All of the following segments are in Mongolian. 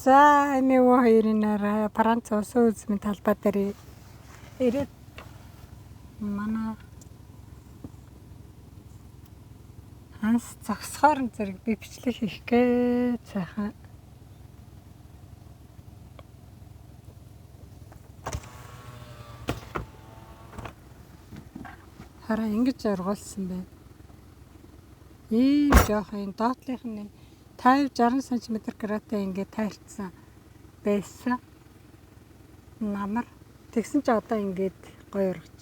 За энэ өвөө хоёрын нараа Франц усан үзмийн талбай дээр ирээд манай ханс зогсохоор нь зэрэг би бичлэг хийх гээд сайхан. Хараа ингэж ургуулсан байна. Ийм жоох юм доотлынх нь 50 60 см гратай ингээд тайрцсан байсан. Намар. Тэгсэн чи одоо ингээд гоё ургаж.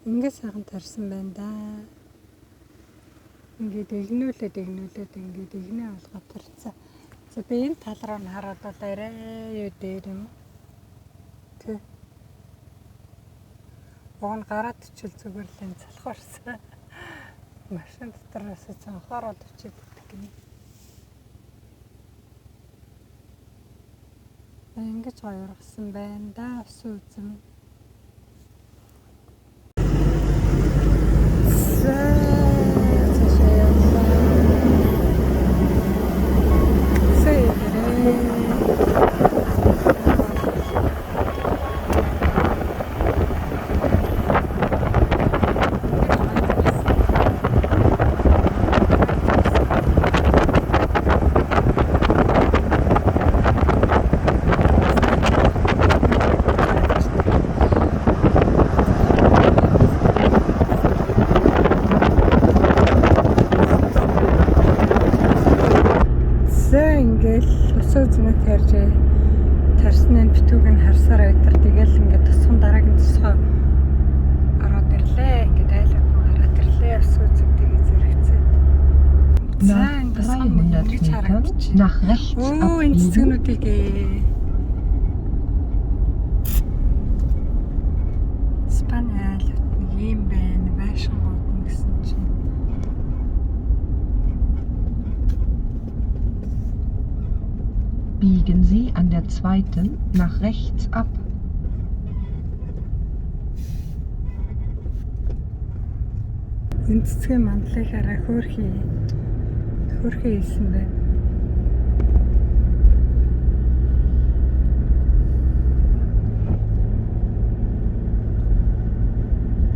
Ингээд сайхан тарьсан байна да. Ингээд эгнүүлээд ингээд эгнээ болгоод тарьсан. За би энэ тал руу нь хараад бол арай юу дээр юм. Тэ. Уг нь гараад очил зүгээр л энэ залхуурсан. Машин дотор бас цанхаараад очиад идэх гинэ. Ингэж гоё ургасан байна да усан үзэм. За цаашаа явлаа. Сэрээ. За ингээл усан үзмээ тарьж тарьсан энэ битүүг нь харсаар байтар тэгэл ингээд тусган дараагийн тусгай ороод ирлээ. Ингээд айлууд нь гараад ирлээ. Усан үзэм тэгээ зэрэгцээд. За Nach энэ тусган 300 ингэж Metern харагдчих. nach rechts Өө энэ abbiegen. цэцгнүүдийг ээ. Испани айлууд нэг юм байна. Байшингууд нь гэсэн чинь. Biegen Sie an der zweiten nach rechts ab. Энэ цэцгийн мандлыг хараа хөөрхий. Хөөрхий хийсэн байна.